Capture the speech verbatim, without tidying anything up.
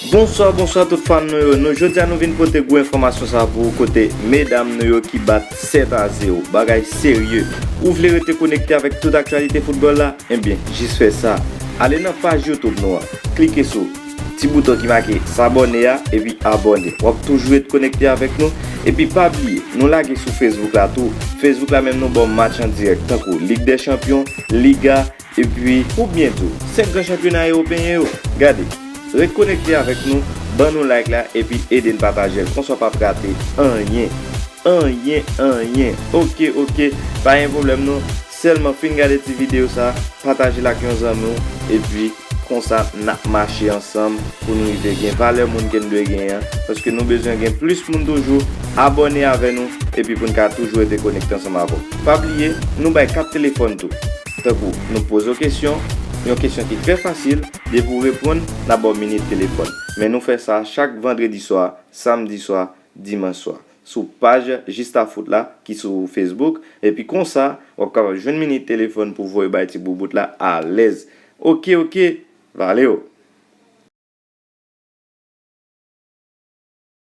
Bonswa, bonswa tout fan nou yo. Nou jodi a nou vin pote gwo enfòmasyon sa pou ou kote medam nou yo ki bat sèt a zewo. Bagay serye. Ou vle rete konekte avèk tout aktyalite foutbòl la? Ebyen, jis fè sa. Ale nan paj YouTube nou an. Klike sou ti bouton ki make sabòne a epi abòne. W ap toujou ret konekte avèk nou. Epi pa bliye, nou lage sou Facebook la tou. Facebook la menm nou ba w match an dirèk tankou Lig dè Chanpyon, Liga, epi ou byen tou, senk gran chanpyona ewopeyen yo. Gade, ret konekte avèk nou, ban nou like la epi ede n pataje l. Konsa w p ap rate anyen. Anyen, anyen. Oke, oke, pa gen pwoblèm non. Sèlman fin gade ti videyo sa, pataje l ak yon zanmi w, epi konsa n ap mache ansanm pou nou rive gen valè moun ke n dwe genyen an, paske nou bezwen gen plis moun toujou abòne avè nou, epi pou n ka toujou rete konekte ansanm avè w. Pa bliye, nou bay kat telefòn tou. Tankou, nou poze w kesyon, yon kesyon ki trè fasil, depi w reponn, n ap ba w minit telefòn. Men nou fè sa chak vandredi swa, samdi swa, dimanch swa. Sou paj Jista Foot la, ki sou Facebook, epi konsa, w ap kapab jwenn minit telefòn pou voye bay ti boubout la alèz. Oke, oke, valeo!